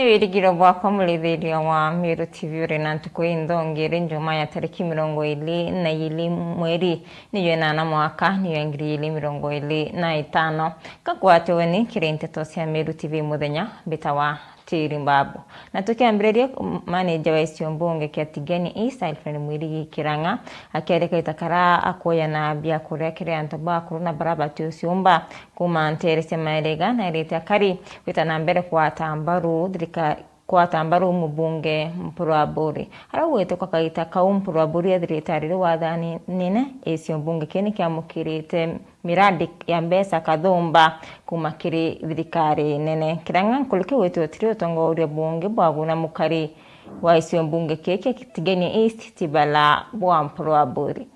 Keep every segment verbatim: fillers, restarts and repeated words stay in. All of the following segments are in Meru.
Wirigiro bwakwa, murithiria wa Meru T V, uri na ntuku inthongi, iri Njumaa ya tariki mirongo iri na iri mweri niyo inana, mwaka niyo ngiri iri mirongo iri na itano. Ngakwatirwe ni kiri nteto cia Meru T V muthenya, mbitawa Tiri Mbabu. Na tukiambiriria, manager wa icio mbunge kia Tigania East, Alfred Mwirigi Kirang'a, akiaria kaita karia akuoya na biakuria kiri antu bakuru na baria bati uciumba kuuma nteere cia maerega, na erite akari gwita na mbere kwata mbaru thirika-, kwata mbaru mubunge Mpuru Aburi. Araugite kwa kaita kau Mpuru Aburi ethirite ari wathanine, icio mbunge kii nikiamukirite miradi ya mbeca kathumba kuuma kiri thirikari nene. Kirang'a nkuruki gwitwa tiri utongoria bungi bwa guna mukari wa icio mbunge kii kia Tigania East Tibala bwa Mpuru Aburi.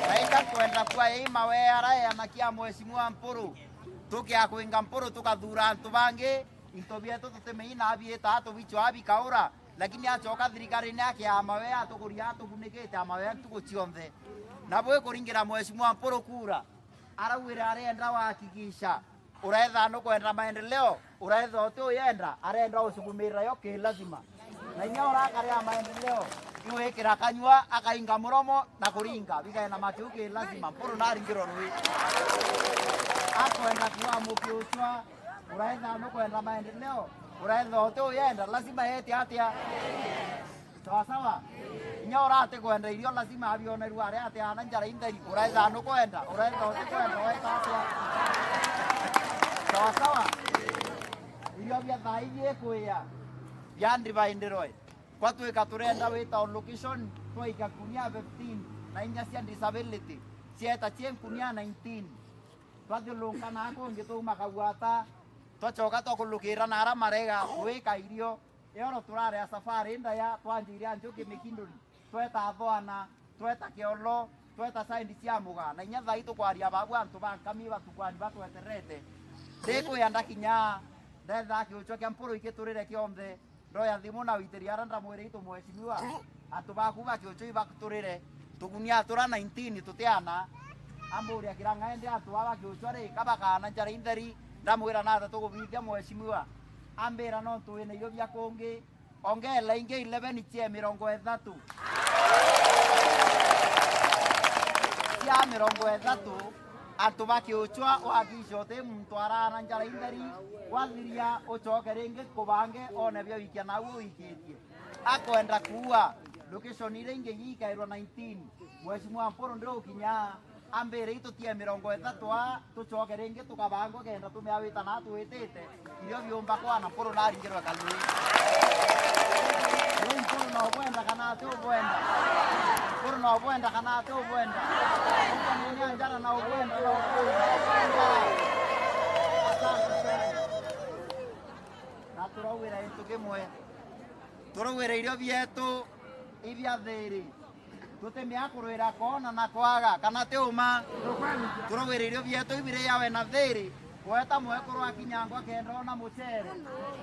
Nainga kwenda kwa yai mawe araeana kia Mheshimiwa Mpuru. Tukia kwinga Mpuru tukathura antu bangi, into bietu tutimenya biita tubichwa bikaura, lakini acoka thirikarine akia mawe atukuria atugunikite amawe ntuku cionthe. Na bwi kuringira Mheshimiwa Mpuru kura, araugire arenda wakigisha. Uretha nukwenda maendeleo, uretha uti uyenda, arenda usukumirira yo ki lazima. Na inya urakarea maendeleo, iwikira kanyua, akainga muromo na kuringa, bikaena makiu ki lazima, Mpuru naringirwa rui. Akwenda kuwa mukiuchwa, uretha nukwenda maendeleo, uretha uti uyenda, lazima yete atia? Sawa sawa. Inya urati kwenda irio lazima abionerua ari ati ana njara intheri, uretha nukwenda, uretha uti kwenda, weta atia? Sawa sawa. Irio bia thaa iji ikuia bia ndivaindirwe. Kwatwika turenda wita o location, twaika kunia fifteen na inya cia disability, cieta cie nkunia nineteen. Twathiurunka na kungi twauma Kagwata, twacoka twakulukira na ara marega gwika irio. Eoro turarea safari ndaya, twanjire a njuki Mikinduri, tweta Thwana, tweta Kiolo, tweta side cia Muga, na inya thaa ii tukwaria babu antu ba Nkami batukwani batweterete. Ndikwia ndakinya, ndetha kiuchwa kia Mpuru ikiturire kionthe, ndoya thimu na witiria ara ndamwire itu mheshimiwa, antu baku ba kiuchwa ibaturire, tugunia tura nineteen tutiana. Amburia Kirang'a indi antu aba kiuchwa ri, kabakaana njara intheri? Ndamwira nata tugubithia mheshimiwa? Ambira nontu wina irio bia kungi, ongela ingi eleven cia mirongo ithatu. Cia mirongo ithatu, antu bakiuchwa, wakiisha uti muntu araana njara intheri, wathiria ucoke ringi kubange, one bia wikia nau wikitie. Akwenda kuua, location iria ingi ikairwa nineteen. Mheshimiwa Mpuru ndiukinya, ambire itutie mirongo ithatu a, tucoke ringi tukabangwa kenda tumea wita na twitite, irio biumba kwana Mpuru naringirwe kalui. Riu Mpuru no bwenda kana ati ubwenda? Mpuru no bwenda kana ati ubwenda? Ukanenia njara na ubwenda, na ubwenda, ubwenda. Asante sana. Na turauwira gintu kimwe. Turauwira irio bietu ibia thiri. Tutimea kurwira koona na kwaga, kana ti uma? Turauwira irio bietu ibiriawe na thiri. Gweta mwekuru akinyangwa akenda ona mucere.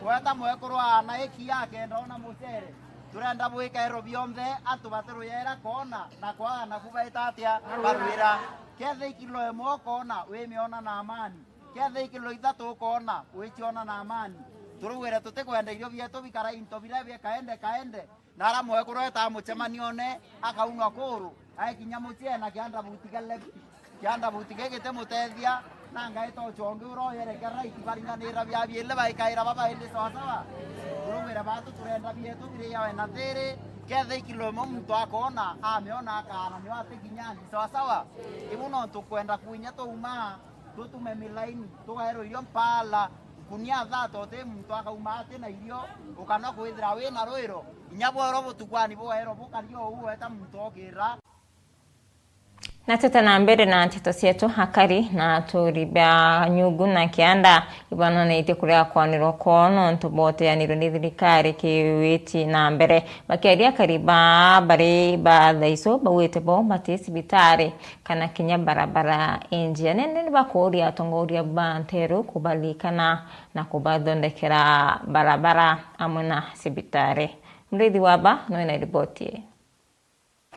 Gweta mwekuru aana ikia akenda ona mucere. Turenda bwika ero bionthe antu batiruyera koona na kwaga, naku baita atia? Barwira. Ketha ikilo imwe ukoona, wimiona na amani. Ketha ikilo ithatu ukoona, wiciona na amani. Turauwire tutikwenda irio bietu bikara into biria bia kaende kaende. Na ara mwekuru etaa mucemanione, akaunwa kuru, aikinya mucii ena kianda buti kia left, kianda buti gigiti mutethia, na ngaita ucongi uria uyerekera iti baringanira bia biili baikaira babaili sawasawa. Turauwire batu turenda bietu biriawe na thiri, ketha ikilo imwe muntu akoona, amiona akaana nio atikinyani sawasawa. Ibu nontu kwenda kwinya twauma, tutume milaini, tugairwa irio mpaala, nkunia thata, uti muntu akauma ati na irio, ukana kwithira wi na rwiro, inya bworo butukwani bugairwa bukari o uu weta muntu okira. Na tute na mbere na nteto cietu, akari na aturi ba nyungu na kianda ibanonetie kuria kwanirwa kwao nontu boteanirwe ni thirikari kiwiti na mbere. Bakiaria akari ba bari ba thaiso bauite bo bati cibitari kana kinya barabara injia. Nene nibakuuria atongoria ba nteru kubalikana na kubathondekera barabara amwe na cibitari. Mrithi Waba noe na riboti ii.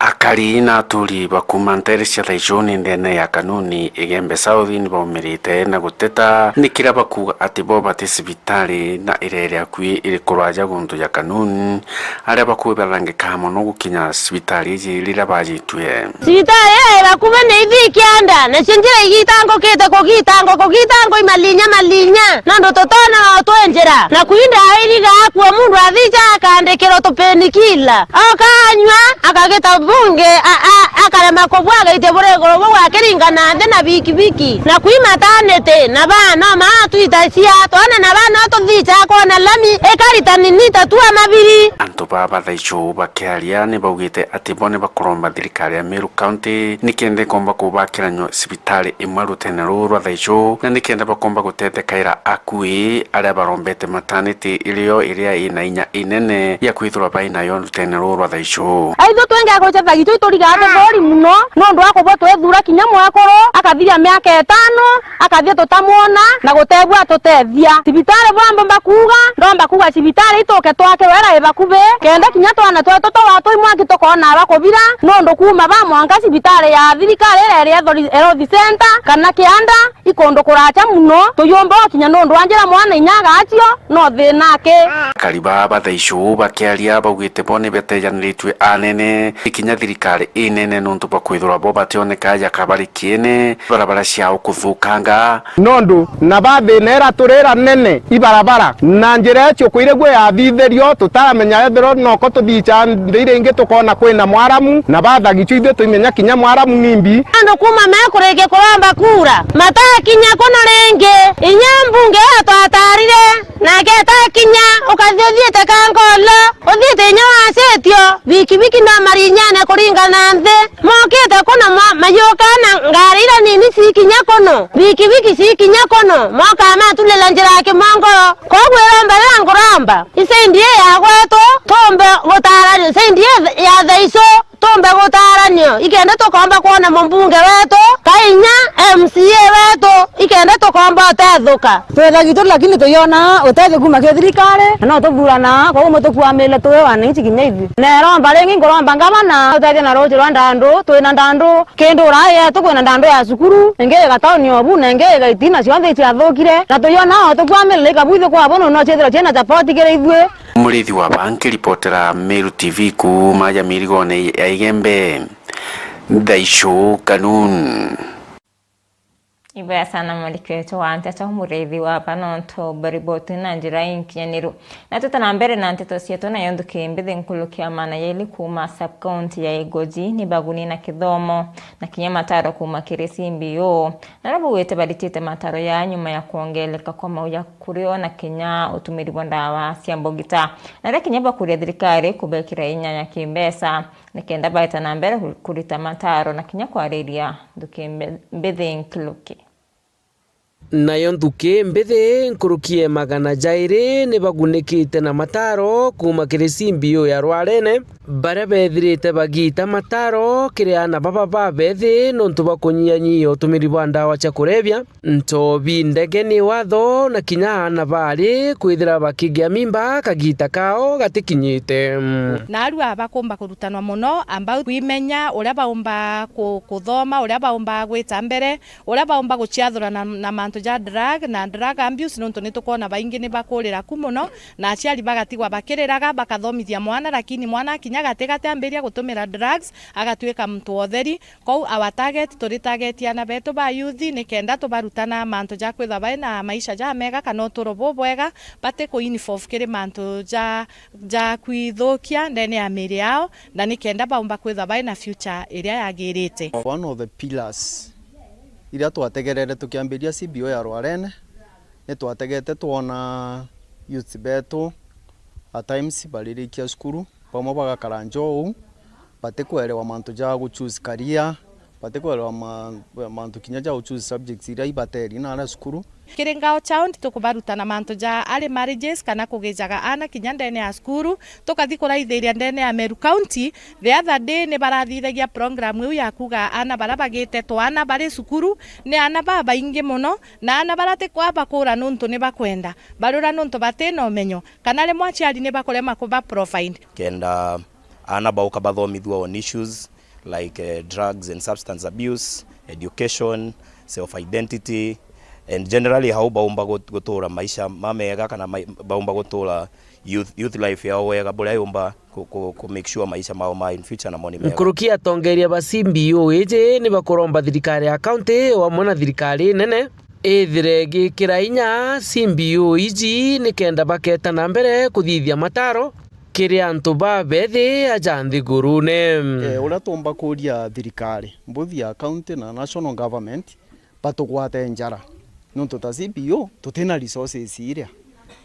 Akari na aturi ba kuuma nteere cia Thaichuni ndene ya Kanuni Igembe South ni baumirite na guteta ni kiria bakuuga ati bo bati cibitari na iria iri akui iri kuraja guntu ja Kanuni, aria bakuuga bathangikaga mono gukinya cibitari iji riria bajitue. Cibitari iri bakubi ni ithi kianda, nacio njira igitangukite kugitangwa, kugitangwa imalinya malinya, nondu tutona o twi njira, na kwi ndawa iriga akua, mundu athica akandikirwa tupenikila, oka anyua, akagita bungi, a-, a-, akarema kubua, agaitia buri iguru buu akiringana nthi na bikibiki, na kwi mataniti, na baa no maa twitacia, twana na baa no tuthica kwona lami, ikaritani ni tatua mabiri. Antu baa ba Thaichuu bakiaria ni baugite ati bo ni bakuromba thirikari ya Meru County nikenda ikomba kubakira nyua cibitari imwe rutene ruu rwa Thaichuu, na nikenda bakomba gutethekaira akui aria barombete mataniti irio iria ina inya inene ya kwithirwa bai nayo rutene ruu rwa Thaichuu. Aithu twingi gucetha gitu iturigaa tuthuri muno, nondu wa kubwa twithura kinya mwekuru akathiria miaka itano, akathie tutamwona na gutegwa atutethia. Cibitari bwambo mbakuuga, ndomba kuuga cibitari ituke twakirwe ira ibakubi, kenda kinya twana twetu twa twi mwanki tukoona bakubira, nondu kuuma ba mwanka cibitari ya thirikari iria iri Health Center kana kianda ikundu kuracha muno, tuyumba ukinya nondu wa njira mwana inya agacio no thina aki. Akari baa ba Thaichuu bakiaria baugite bo ni betejaniritue anene, ikinya thirikari inene nontu bwa kwithirwa bo bationeka jakabari kiene, barabara ciao kuthukanga. Nondu na ba thina ira turira nene ibarabara, na njira icio kwirigua yathithirio, tutaramenya ethirwa noko tuthica nthi iria ingi tukona kwina mwaramu, na ba Thaichuu ithui tuimenya kinya mwaramu ni mbi. Andu kuuma mekurikia kuromba kura, matakinya kuno ringi. Inya mbunge iyo twatarire, nake atakinya, ukathi uthiite Kankolo, uthiite inya wacitio, bikibiki no marinyane kuringana nthi. Mokite kuno ma-, mayuka na ngari iria nini cikinya kuno, bikibiki cikinya kuno, moka maturira njira ya kimongoro. Koguo iromba riria nguromba, isaindi ii ya gwetu, tumbe gutaranio, isaindi ii ya Thaichuu, tumbe gutaranio, ikenda tukomba kwona mumbunge wetu, ka inya M C A wetu, ikenda tukomba utethuka. Twetha gitu, lakini tuyona utethio kuuma kiri thirikari, na no tuthurana, koguo mutukuamire tuwe wananchi kinya ithui. Na iromba ringi nkuromba ngavana utethie na ruuji rwa Ndandu, twina Ndandu, Kindu uraa yetu kwina Ndandu ya cukuru, ingi iga tauni o bu, na ingi iga itina cionthe iciathukire, na tuyona o tukwamire na ikabwithio kwa bo, no ciithirwa ciina support kiri ithui. Murithi wa ba nkiripotera Meru T V kuuma ja mirigone ya Igembe, Thaichuu Kanuni. Ibwega sana muriki wetu wa nteto, Murithi wa ba, nontu bwa riboti na njira inkinyaniru. Na twita na mbere na nteto cietu, nayo nthuki mbithi nkuruki ya maana yeli kuuma sub-county ya Igoji ni baguni na kithomo na kinya mataro kuuma kiri C B O. Na nabo bugite baritite mataro ya nyuma ya kwongeleka kwa mauya kurio na kinya utumiri bwa ndawa cia mbugita. Na ria kinya bakuria thirikari kubekira inya ya kimbesa nikenda baita na mbere ku-, kurita mataro na kinya kwariria nthuki mbi-, mbithi nkiruki. Nayo nthuki mbithi nkuruki ya magana jairi ni bagunikite na mataro kuuma kiri C B O ya Rwarene, baria bethirite bagiita mataro kiri aana baba babethi nontu bwa kunyianyia utumiri bwa ndawa cia kurebia, ntobi, ndege ni watho, na kinya aana baari kwithira bakigia mimba kagiita kao gatikinyite. Naarua bakumba kurutanwa mono about kwimenya uria baumba ku-, kuthoma, uria baumba gwita mbere, uria baumba guciathura na, na mantu ja drug na drug abuse, nontu ni tukwona baingi ni bakurira ku mono, na aciari bagatigwa bakiriraga, bakathomithia mwana, lakini mwana akinya gatigati ambiria gutumira drugs, agatuika muntu wa utheri. Kou our target, turi target aana betu ba youth, ni kenda tubarutana mantu ja kwithwa bai na maisha jamega kana uturo bubwega, bati ku involve kiri mantu ja, ja kwithukia ndene ya miiri yao, na ni kenda baumba kwithwa bai na future iria yagirite. One of the pillars iria twategerere tukiambiria C B O ya Rwarene, ni twategete twona youths betu at times baririkia cukuru, bamwe bagakara nja uu, batikwerewa mantu ja gu choose career, batikwerewa ma-, mantu kinya ja gu choose subjects iria ibateri nara cukuru. Kiri Ngao Child tukubaruta na mantu ja early marriages kana kugijaga aana kinya ndene ya cukuru, tukathi kuraithiria ndene ya Meru County. The other day ni barathithagia program iu ya kuuga aana baria bagite twana bari cukuru ni aana babaingi mono, na aana baria ti kwa bakura nontu ni bakwenda, barura nontu bati na umenyo, kana rimwe aciari ni bakurema kuba provide. Kenda Aana bauka bathomithua on issues like, eh, drugs and substance abuse, education, self identity, and generally how baumba gut-, gutura maisha mamega kana mai-, baumba gutura youth, youth life yao wega, buria yumba ku, ku, ku make sure maisha mao ma in future namo ni mega. Nkuruki atongeria ba C B O iji ni bakuromba thirikari ya county o amwe na thirikari nene ithire igikira inya C B O iji nikenda baketa na mbere kuthithia mataro kiri antu babethi aja nthigurune. Eh, uria tumba kuria thirikari, mbuthi ya county na national government, batugwate njara. Nontu ta C B O, tutina resources iria.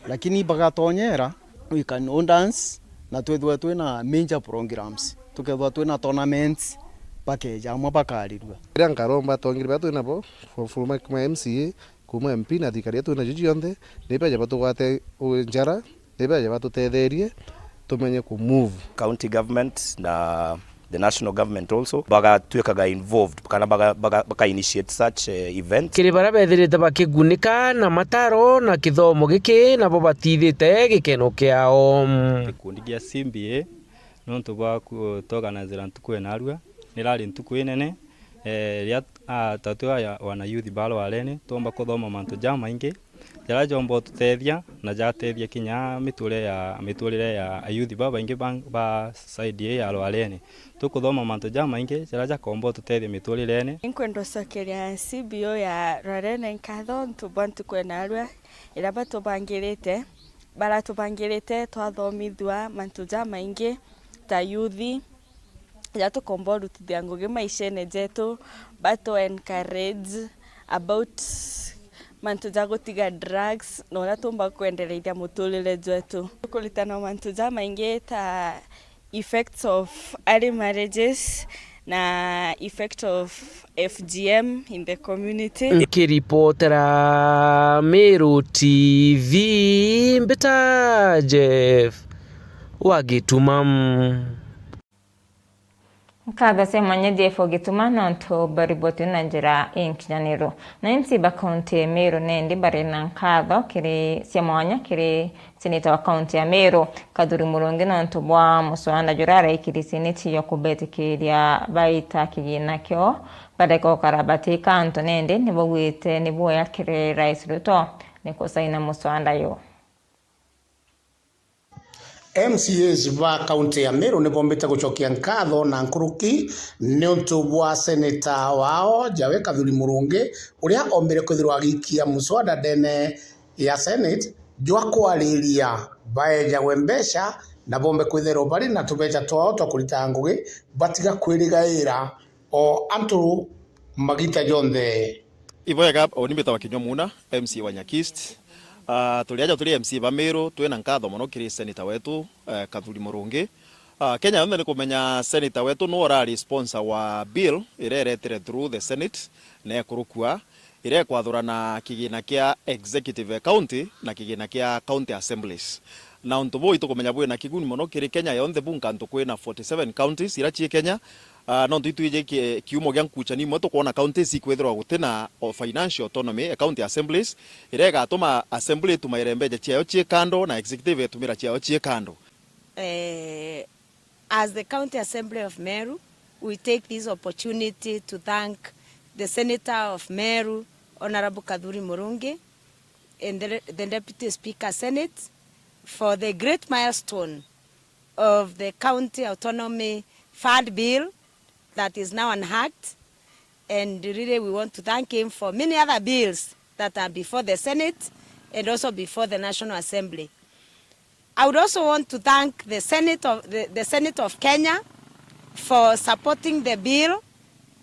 Lakini bagatonyera, we can hold hands, na twithwe twina major programs. Tukethwa twina tournaments, bakeja amwe bakarirua. Riria nkaromba atongeria baria twinabo, from, from my M C A, kuma M P na thirikari iria twinacio cionthe, ni beja batugwate u-, njara, ni beja batutetherie tumenye ku move. County government na the national government also bagatwikaga involved kana baga, baga, baka initiate such, eh, events. Kiri baria bethirite bakigunika na mataro na kithomo giki, nabo batithite gikeno kiao. Gikundi gia C B A, nontu bwa ku-, tuorganizera ntuku ina arua, nirari ntuku inene, eh, riria, ah, tatwi aya wana youth ba Rwarene, twomba kuthoma mantu jamaingi, jaria jomba ututethia na jatethia kinya miturire ya, miturire ya ayouth babaingi ba, ba side ii ya Rwarene. Tukuthoma mantu jamaingi jaria jakomba ututethia miturirene. Inkwenda ucokeria C B O ya Rwarene nkatho nontu bwa ntuku ina arua iria batubangirite, baratubangirite twathomithua mantu jamaingi ta youth, ja tukomba urutithia ngugi maishene jetu, batu encourage about mantu ja gutiga drugs na uria tumba kwendereithia muturire jwetu. Tukuritana mantu jamaingi ta effects of early marriages na effect of F G M in the community. Nkiripotera Meru T V, mbita Jeff wa Gituma. Nkatho cia mwanya Jeff Gituma nontu bariboti na njira inkinyaniru. Na M C A ba kaunti ya Meru nendi bari na nkatho kiri, cia mwanya kiri seneta wa kaunti ya Meru, Kathuri Murungi, nontu bwa muswanda juria araikiri seneti jwa kubetikiria baita kigina kiao bareke gukara batika antu, nendi nibauite ni bwega kiri Rais Ruto ni kusaina muswanda yu. M C As ba kaunti ya Meru nibombite gucokia nkatho na nkuruki niuntu bwa seneta wao jawe Kathuri Murungi, uria ombire kwithirwa agiikia muswada ndene ya Senate jwa kwariria baejagwe mbeca na bombe kwithirwa bari na tubeca twao twa kurita ngugi, batiga kwirigaira o antu magita jonthe. Ibwega, uni mbitagwa Kinyua Muna, M C A wa Nyakist. Ah, turi aja turi M C A ba Meru, twina nkatho mono kiri senator wetu, eh, Kathuri Murungi. Ah, Kenya yonthe ni kumenya senator wetu no urari sponsor wa bill iria iretire through the Senate na ikurukua, iria ikwathurana kigina kia executive county na kigina kia county assemblies. Na untu buu itukumenya bwina kiguni mono kiri Kenya yonthe, bunka antu kwina forty seven counties iria cii Kenya. Ah, nontu itwiji ki-, kiumo gia nkuchanio imwe tukwona counties ikwithirwa gutina o financial autonomy, eh, county assemblies, iria igatuma assembly itumaire mbeca ciayo cii kando na executive itumira ciayo cii kando. Eh, as the County Assembly of Meru, we take this opportunity to thank the Senator of Meru, Honorable Kathuri Murungi, and the, the Deputy Speaker Senate for the great milestone of the County Autonomy Fund Bill that is now an act, and really we want to thank him for many other bills that are before the Senate and also before the National Assembly. I would also want to thank the Senate of, the, the Senate of Kenya for supporting the bill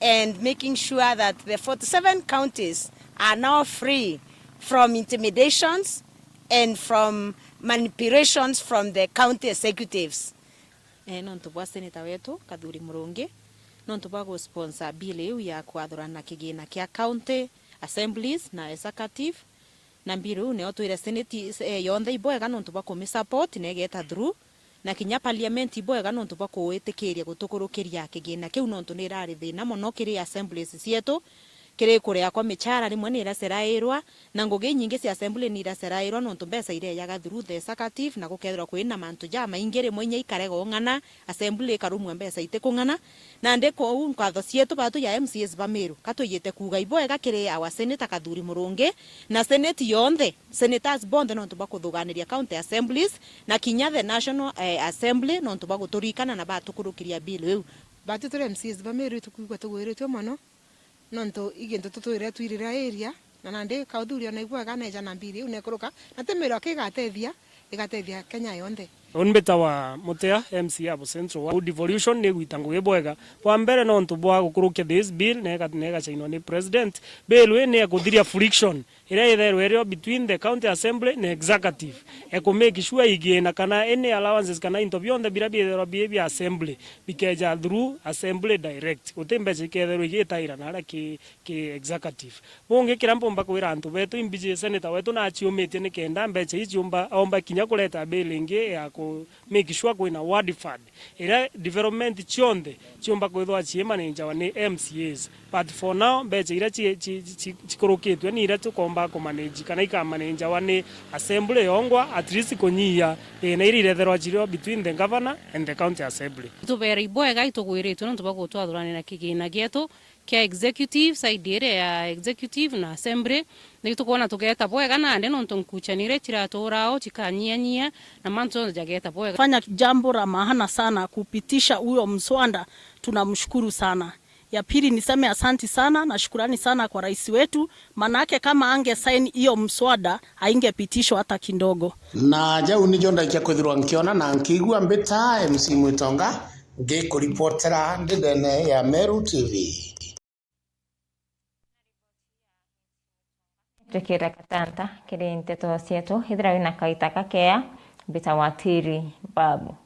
and making sure that the forty-seven counties are now free from intimidations and from manipulations from the county executives. Eh, nontu bwa senator wetu Kathuri Murungi, nontu bwa gusponsor bill iu ya kwathurana kigina kia county assemblies na executive, na bill iu nio twire senate, eh, yonthe ibwega nontu bwa kumisupport na igeta through, na kinya parliament ibwega nontu bwa kuitikiria gutukurukiria kigina kiu, nontu ni irari thina mono kiri assemblies cietu, Kiri kuria kwa michara rimwe ni iracerairwa, na ngugi inyingi cia assembly ni iracerairwa nontu mbeca irejaga through the executive, na gukethirwa kwina mantu jamaingi rimwe inya ikarega ung'ana, assembly ikarumua mbeca itikung'ana. Nandi kou nkatho cietu batu ja M C As ba Meru, ka twijite kuuga ibwega kiri our senator Kathuri Murungi, na senate yonthe, senators bonthe nontu bwa kuthuganiria county assemblies, na kinya the national, eh, assembly nontu bwa guturikana na batukurukiria bill iu. Batu turi M C As ba Meru itukwigua tugwiritue mono, nontu i gintu tutwire twirira area, na nandi Kathuri ona igwega neja na mbiri iu nekuruka, na ti Meru aki igatethia, igatethia Kenya yonthe. Uni mbitawa Mutea, M C A abo Central Ward. Devolution ni igwita ngugi bwega. Bwa mbere nontu bwa gukurukia this bill, na iga-, na igacainwa ni president. Bill ii ni ekuthiria friction iria ithairwe irio between the county assembly na executive. Eku make sure igiina kana any allowances kana into bionthe biria biithairwa bii bia assembly bikeja through assembly direct. Guti mbeca ikethairwa igitaira naria ki, ki executive. Bungi kiria mpumba kwira antu betu, imbiji senator wetu naciumitie nikenda mbeca ii ciumba, omba kinya kureta bill ingi ya ku make sure kwina ward fund. Iria development cionthe ciumba kwithwa ciimanejawa ni M C As. But for now, mbeca iria ci, ci, ci, cikurukitue ni iria tukomba kumanage kana ikamanejawa ni assembly yongwa, at least kunyia thina iria iretherwa cirio between the governor and the county assembly. Itubere ibwega itugwiritwe nontu bwa gutwathuranira kigina gietu kia executive, side iria ya executive na assembly. Ni tukwona tugeta bwega nandi nontu nkuchanire ciratura o cikanyianyia na mantu jonthe jageta bwega. Fanya jambo la maana sana kupitisha huyo mswada, tunamshukuru sana. Ya pili niseme asanti sana na shukurani sana kwa rais wetu, manake kama ange sign hiyo mswada, haingepitishwa hata kidogo. Na jau nijo ndaikia kwithirwa nkiona na nkiigua mbita M C Mwitonga, ngikuripotera ndi ndene ya Meru T V. Twikire katanta kiri nteto cietu, ithira wina kaita kakea, mbita Watiri Babu.